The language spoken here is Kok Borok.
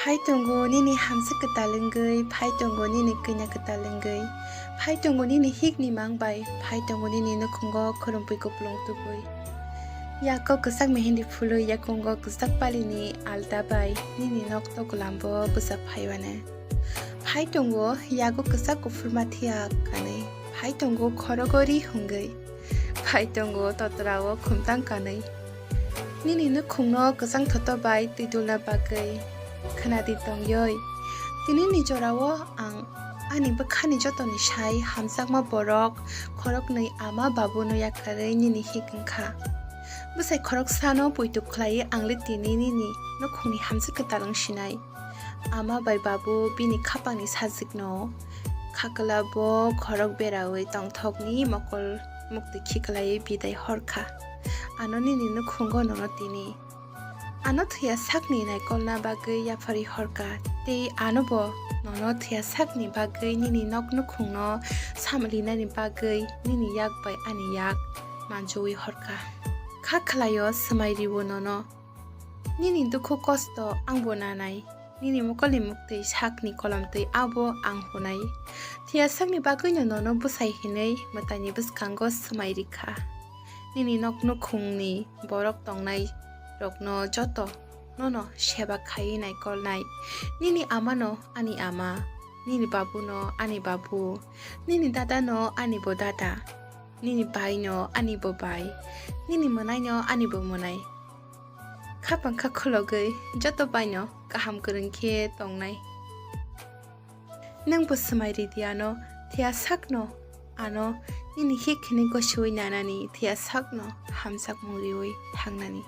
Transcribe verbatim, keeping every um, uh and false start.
Phai tongo nini hamsa kwtal wngwi, phai tongo nini kanya kwtal wngwi, phai tongo nini hikni mang bai, phai tongo nini nukhungo khwrwngpui kupulung tubui. Yago kwchak mehendi phului, yakungo kwchak palini alda bai, nini nok tokulambo bwsa phaiwane. Phai tongo yago kwchak kuphur mathiya kanwi, phai tongo khorogo ri hwngwi, phai tongo totrao khumtang kanwi. Nini nukhungno kwchang thoto bai twi dulna bagwi. Khwnadi tongyoi, tinini jorao ang ani bwkhani jotoni sai hamjakma borok khoroknwi ama babuno yakarwi nini hik wngkha. Bwsai khoroksano poito khlaiwi ang le tini nini nukhungni hamjak kwtal wng sinai. Ama bai babu bini khapangni sajwkno khakwla bo khorok berawi tongthokni mokol muktwi khiklaiwi bidai horkha. Ano nini nukhungo nono tini. Ano thwiya sakni naikolna bagwi yapharwi horkha, tei ano bo nono thwiya sakni bagwi nini nok nukhungno samlinani bagwi nini yak bai ani yak manjowi horkha. Kha khlaio swmai riwo nono. Nini dukhu kosto angbo nanai, nini mokolni muktwi sakni kolomtwi abo ang hunai. Thwiya sakni bagwino nono bwsai hinwi mwtaini bwskango swmai rikha. Nini nok nukhungni borok tongnai rokno joto nono seba khaiwi naikolnai. Nini amano ani ama, nini babuno ani babu, nini dadano ani bo dada, nini baino ani bo bai, nini mwnaino ani bo mwnai. Khapang kha khulogwi joto baino kaham kwrwng khe tongnai. Nwng bo swmai ridi ano, thwiya sakno ano nini hik hinwi gosiwi nanani, thwiya sakno hamjakmung riwi thangnani.